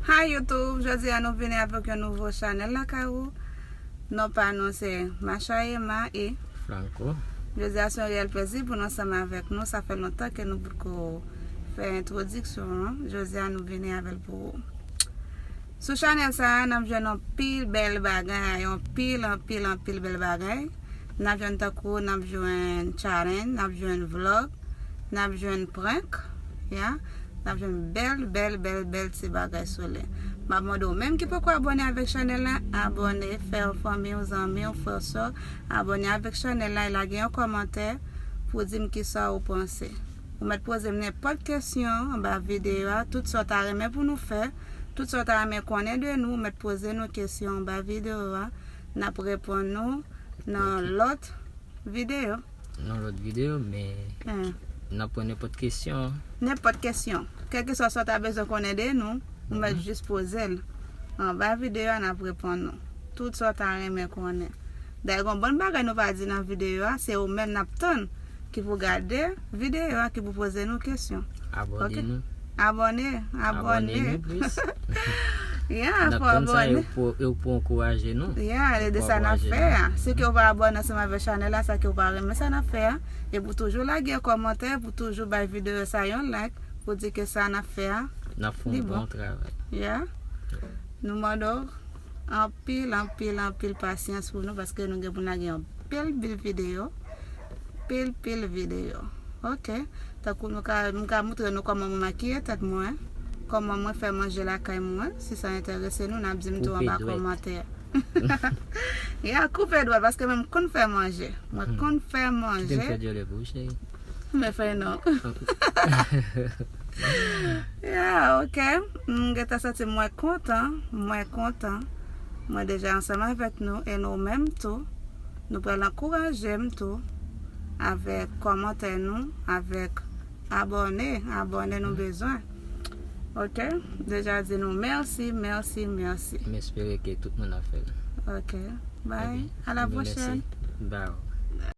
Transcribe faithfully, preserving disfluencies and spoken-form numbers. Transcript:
Hi YouTube, jodi a nou vini avèk yon nouvo chanèl lakay ou. Non pa nou se Macha Emma e Franco. Jodi a se yon reyèl plezi pou nou ansanm avèk nou. Sa fè lontan ke nou poko fè entwodiksyon an. Jodi a nou vini avè l pou ou. Sou chanèl sa a, n ap jwenn anpil bèl bagay, anpil, anpil, anpil bèl bagay. N ap jwenn tankou, n ap jwenn challenge, n ap jwenn vlog, n ap jwenn prank, ya. N ap jwenn bèl, bèl, bèl, bèl ti bagay sou li. M ap mande w menm ki poko abòne avèk chanèl la, abòne, fè yon fanmi w, zanmi w, frè w, sè w, abòne avèk chanèl la, e lage yon kòmantè pou di m kisa ou panse. Ou mèt poze m nenpòt kesyon anba videyo a, tout sa w ta renmen pou nou fè, tout sa w ta renmen konnen de nou, ou mèt poze nou kesyon anba videyo a, n ap reponn nou nan lòt videyo. Nan lòt videyo, men n ap pran nenpòt kesyon. Nenpòt kesyon. Kèlkeswa sa w ta bezwen konnen de nou, ou mèt jis poze l. Anba videyo a, n ap reponn nou. Tout sa w ta renmen konnen. Dayè, gon bann bagay nou pa di nan videyo a, se ou menm n ap tann ki pou gade videyo a, ki pou poze nou kesyon. Abòne nou. Abòne, abòne. Abòne nou plis. Yeah, fò abòne. N ap tann sa e w pou ankouraje nou. Yeah, e de sa n ap fè a. Si ke w pa abòne ansanm avèk chanèl la, sa ke w pa renmen sa n ap fè a. E pou toujou lage yon kòmantè, pou toujou bay videyo sa yon like, pou di ke sa n ap fè a, n ap fè yon bon travay. Yeah. Nou mande w anpil, anpil, anpil pasyans pou nou, paske nou gen pou n lage yon pil, pil videyo. Pil, pil videyo. Ok. Tankou nou ka, m ka moutre nou kòman mwen makiye tèt mwen, kòman mwen fè manje lakay mwen. Si sa enterese nou, n ap di m tou anba kòmantè. Ya, koupe dwèt, paske mwen m konn fè manje. Mwen konn fè manje. Kite m fè dyòlè pou ou, cheri. Men fè non. Ya, ok. M gentan santi mwen kontan, mwen kontan. Mwen deja ansanm avèk nou e nou menm tou. Nou pral ankouraje m tou avèk kòmantè nou, avèk abòne, abòne nou bezwen. Ok? Deja di nou mèsi, mèsi, mèsi. M espere ke tout moun ap fè l. Ok. Bye. À la prochaine. Bye.